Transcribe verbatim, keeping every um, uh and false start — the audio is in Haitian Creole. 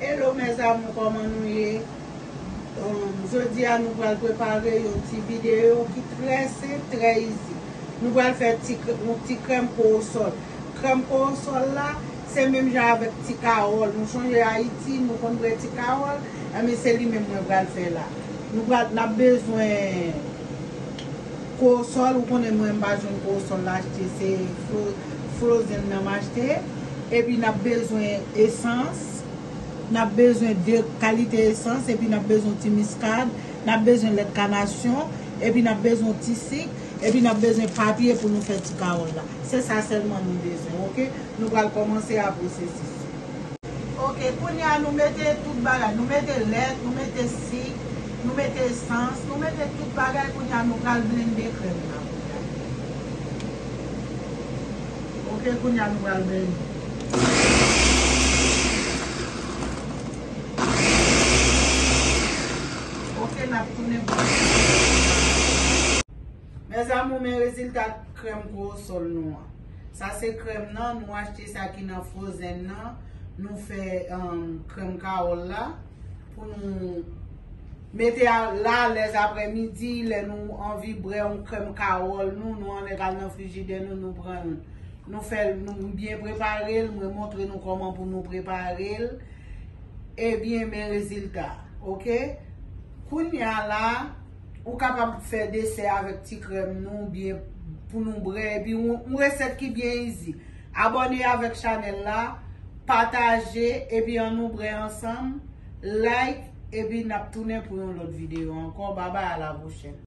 Hello mes amours, kòman nou ye? Um, jodi a nou pral prepare yon ti videyo ki trè senp, trè easy. Nou pral fè ti, yon ti krèm kowosòl. Krèm kowosòl la, se menm jan avèk ti kawòl. Nou chonje Ayiti, nou konn bwè ti kawòl, enben se li menm mwen pral fè la. Nou pral, n ap bezwen kowosòl, ou konnen mwen m pa jwenn kowosòl la achte, se fro-, frozen nan m achte. Epi n ap bezwen esans, n ap bezwen de kalite esans, epi n ap bezwen ti miskad, n ap bezwen lèt kanasyon, epi n ap bezwen ti sik, epi n ap bezwen papye pou nou fè ti kawòl la. Se sa sèlman nou bezwen, oke? Nou pral kòmanse a pwosesis. Oke, kounye a nou mete tout bagay. Nou mete lèt, nou mete sik, nou mete esans, nou mete tout bagay. Kounye a nou pral blende krèm nan. Oke, kounye a nou pral blende. Oke, n ap tounen pou Mes amours, men rezilta krèm kowosòl nou an. Sa se krèm nan, nou achte sa ki nan frozen nan. Nou fè, um, krèm kawòl la pou nou mete a, la alèz aprèmidi, lè nou anvi bwè yon krèm kawòl nou, nou annik al nan frijidè nou, nou pran l. Nou fè l, nou byen prepare l, mwen montre nou kòman pou nou prepare l. Ebyen, men rezilta, oke? Kounye a la, ou kapab fè desè avèk ti krèm nou, oubyen pou nou bwè, epi yon, yon resèt ki byen easy. Abòne avèk chanèl la, pataje, epi ann nou bwè ansanm, like, epi n ap tounen pou yon lòt videyo ankò. Babay, a la pwochèn.